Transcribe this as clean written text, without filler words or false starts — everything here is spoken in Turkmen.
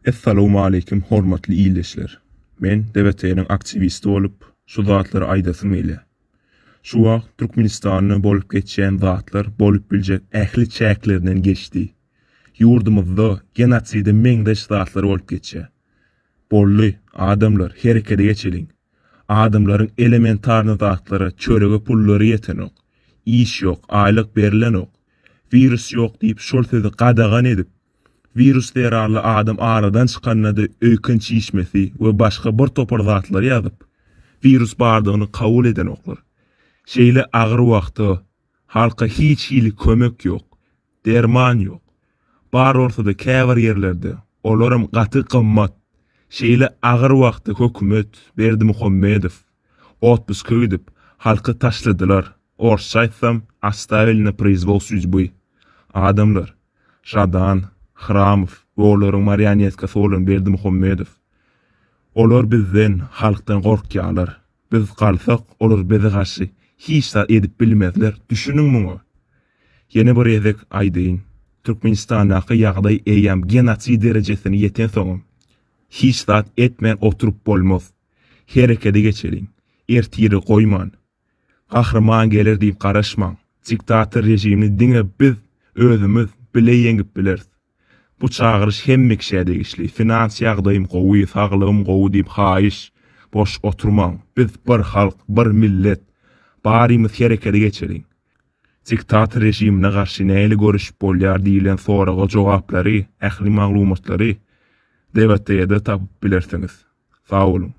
Essalawmaleýkim hormatly ildeşler. Men DBT-niň aktiwisti bolup şu zatlary aýdasym gelýär. Şu wagt Türkmenistanda bolup geçýän zatlar bolup biljek ähli çäklerinden geçdi. Ýurdumyzda genoside meňzeş zatlar bolup geçýär. Boldy, adamlar, herekete geçeliň. Adamlaryň elementarny zatlara, çörege pullary ýetenok. Iş ýok, aýlyk berilenok. Wirus ýok diýip şol sözi gadagan edip, wirus zerarly adam aradan çykanda-da öýken çişmesi we başga bir topar zatlary ýazyp, wirus bardygyny kabul edenoklar. Şeýle agyr wagtda halka hiç hili kömek ýok. Derman ýok. Bar bolsa-da käbir ýerlerde, olaram gaty gymmat. Şeýle agyr wagtda hökümet, Berdimuhamedow, otpuska gidip, halky taşladylar, orsça aýtsam, ostavili na proizwol sudьбы. Adamlar, Žadan, Hramow we olaryň marionetkasy bolan Berdimuhamedow. Olar bizden, halkdan gorkýarlar. Biz galsak, olar bize garşy hiç zat edip bilmezler, düşüniň muňa! Ýene bir gezek aýdaýyn, Türkmenistandaky ýagdaý eýýäm genosid derejesine ýetensoňam, hiç zat etmän oturyp bolmaz. Herekede geçeliň, ertire goýman. Gahryman geler diýip garaşmaň, diktator režimini diňe biz özümiz bile ýeňip bileris. Bu çagyryş hemme kişä degişli. Finans ýagdaýym gowy, saglygym gowy diýip haýyş, boş oturmaň. Biz bir halk, bir millet. Barymyz herekede geçeliň. Diktator režimine garşy nähili göreşip bolýar diýlen soraga jogaplary, ähli maglumatlary DBT-de tapyp bilersiňiz. Sag boluň.